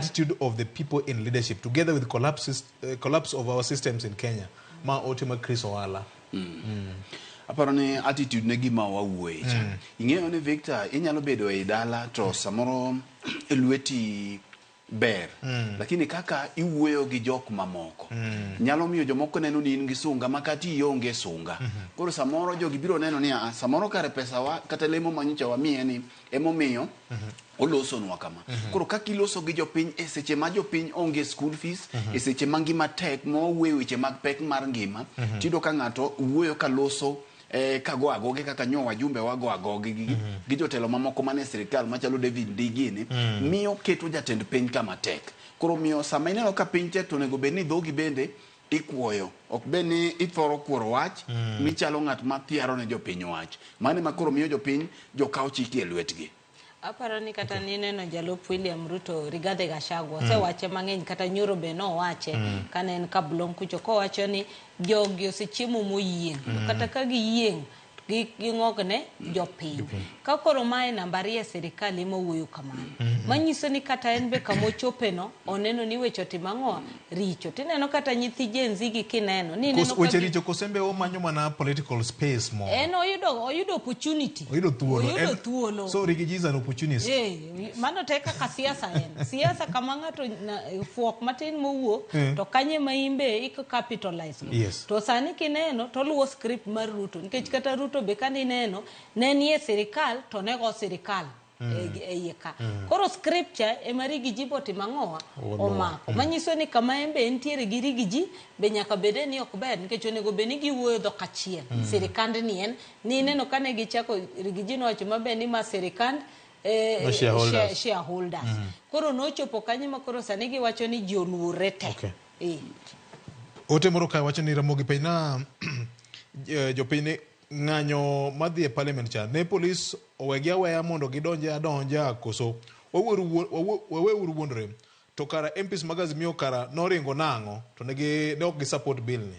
attitude of the people in leadership together with collapse of our systems in Kenya. Ma ote ma Chris Owala. Aparo ni attitude ne gima wawuoye cha. Ing'eyo ni Victor inyalo bedo ei dala to samoro lweti ber lakini kaka iwuoyo gi jok mamoko nyalo miyo jomoko neno ni in gi sunga ma kata ionge sunga. Koro samoro jogi biro neno ni "Ah, samoro kare pesa wa kata lemo manyocha wamiye ni emomiyo olosonwa kama." Koro kaka iloso gi jopiny e seche ma jopiny onge school fees, e seche ma ngima tek, ma wawuoyo weche mag pek mar ngima, tiyudo ka ng'ato wuoyo ka loso kago agoge kaka nyo wajumbe wago agoge gi jotelo mamoko mane sirikal machalo David Ndigi miyo keto jatend piny kama tek. Koro miyo sama ineno ka piny tek to onego bed ni dhogi bende ikuoyo, ok bed ni ithoro kuoro wach michalo ng'at ma thiaro ne jopiny wach. Mano ema koro miyo jopiny jokaw chik e lwetgi. Aparo ni kata nineno jalup William Ruto Rigathi Gachagua osewache mang'eny kata nyoro be nowache kane en Kablong kucho kowacho ni jogi osechiemo moyieng' to kata ka giyieng' ging'ogne jopiny. Ka koro mae namba ariyo e sirikal ema wuoyo kamano. Manyiso ni kata en be kama no oneno ni weche otimo ang'o richo. Tineno kata nyithi Gen Z gi kineno ni ineno weche richo kosembe omanyo mana political space mo. En oyudo opportunity. Oyudo thuolo. Oyudo thuolo. So Riggy G is an opportunist. Mano te kaka siasa en. Siasa kama ng'ato fuok matin mowuok to kanye ma imbe iko capitalize go. To sani kineno to oluwo script mar Ruto nikech kata Ruto be kane ineno ne nie sirikal to ne go sirikal e iye ka. Koro script cha ema Riggy G botimo ang'owa omako. Manyiso ni kama en be entiere gi Riggy G be nyaka bede ni ok ber nikech onego bed ni giwuoyo dhok achiel. Sirikand ni en ni ineno kane gichako Riggy G nowacho maber ni ma sirikand No shareholders. Shareholders. Koro nochopo kanyo ma koro sani giwacho ni ji oluorre te. Ote moro kae wacho ni Ramogi penj na jopiny ni ng'anyo madhi e parliament cha ne polis owegi aweya mondo gidonje adonja koso waweuru wuondore to kara MPs mag Azimio kara noringo nang'o to ne ok gi support bill ni.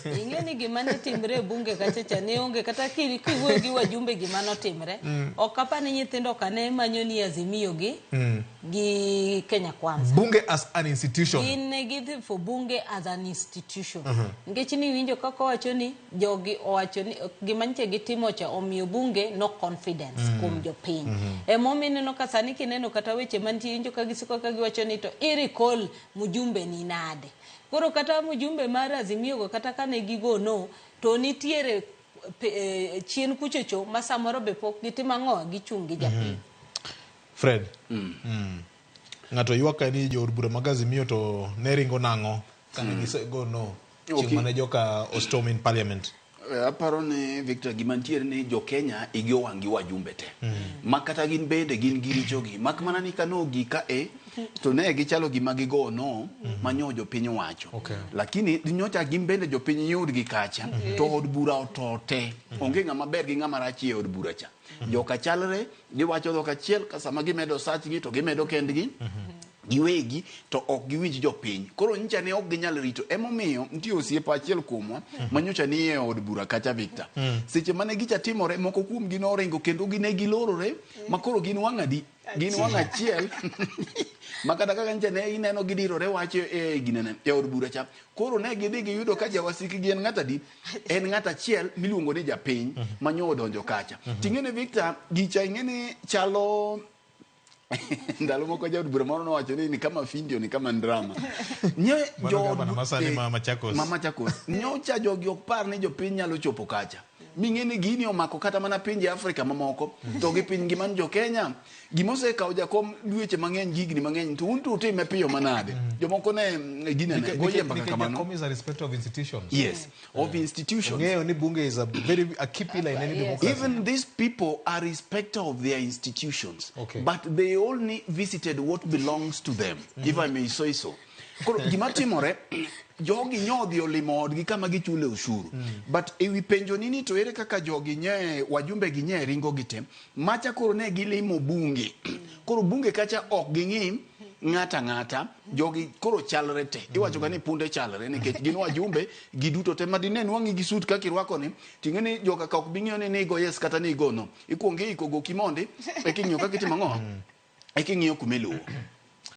Ing'e ni gima ne timre e bunge kacha cha ne onge kata kiwuoyo gi wajumbe gima notimre. Ok apar ni nyithindo ka ne manyo ni Azimio gi Kenya Kwanza. Bunge as an institution. Gin ne gidhi for bunge as an institution. Nikech niwinjo kaka owacho ni jogi owacho ni gima nyicha gitimo cha omiyo bunge no confidence kuom jopiny. Emomiyo ineno ka sani kineno kata weche mantie iwinjo ka gisiko ka giwacho ni to i recall mjumbe ni nade. Koro kata mjumbe mar Azimio go kata kane gigo no to nitiere chien kuchocho ma samoro be pok gitimo ang'o gichung' gi japiny. Fred. Ng'ato ywak ka ni jood bura mag Azimio to ne ringo nang'o kane gisego no chieng' mane joka ostorm in parliament. Aparo ni Victor gima nitiere ni jo Kenya igi owang' gi wajumbe te. Ma kata gin bende gin gi richogi. Mak mana ni kano gi ka e to ne gichalo gima gigo no manyo jopiny owacho. Lakini nyocha gin bende jopiny yudgi kacha to od bura otote. Onge ng'ama ber gi ng'ama rach e od bura cha. Joka chalre giwacho dhok achiel ka sama gimedo sachgi to gimedo kendgi. Giwegi to ok giwinj jopiny. Koro nyicha ne ok ginyal rito. Emomiyo nitie osiepa achiel kuomwa manyocha ni e od bura kacha Victor. Seche mane gicha timore moko kuomgi noringo kendo gine gilorore ma koro gin wang' adi? Gin wang' achiel. Ma kata kaka nyicha ne ineno gidirore wach e ginene e od bura cha. Koro ne gidhi giyudo ka jawasikgi en ng'at adi? En ng'at achiel miluongo ni japiny manyo odonjo kacha. Ting'e ni Victor gicha ing'e ni chalo ndalo moko jaod bura moro nowacho ni kama findio ni kama ndrama. Nye jood ma Machakos. Ma Machakos. Nyocha jogi ok par ni jopiny nyalo chopo kacha. Ming'e ni gini omako kata mana pinje Afrika mamoko to gi piny ngima ni jo Kenya gima osekawo jakom dweche mang'eny higni mang'eny to un to utime piyo manade. Jomoko ne ginene goyie mbaka kamano. Jakom is a respecter of institutions. Yes, of institutions. Ong'eyo ni bunge is a very a key pillar in any democracy. Even these people are respecter of their institutions. But they only visited what belongs to them, if I may say so. Koro gima timore, jogi nyodhi olimo odgi kama gichule ushuru. But ewi penjo ni ni to ere kaka jogi nye, wajumbe gi nye ringo gi te, macha koro ne gilimo bunge. Koro bunge kacha ok ging'i ng'ata ng'ata, jogi koro chalre te. Iwacho ga ni punde chalre nikech gin wajumbe giduto te ma dine nwang'i gi suit kaka irwako ni, ting'e ni joka ka ok bi ng'iyo ni nigo yes kata nigo no. Ikuongo iiko goki mondi, eka ing'iyo kaka itimo ang'o? Eka ing'iyo kuma iluwo.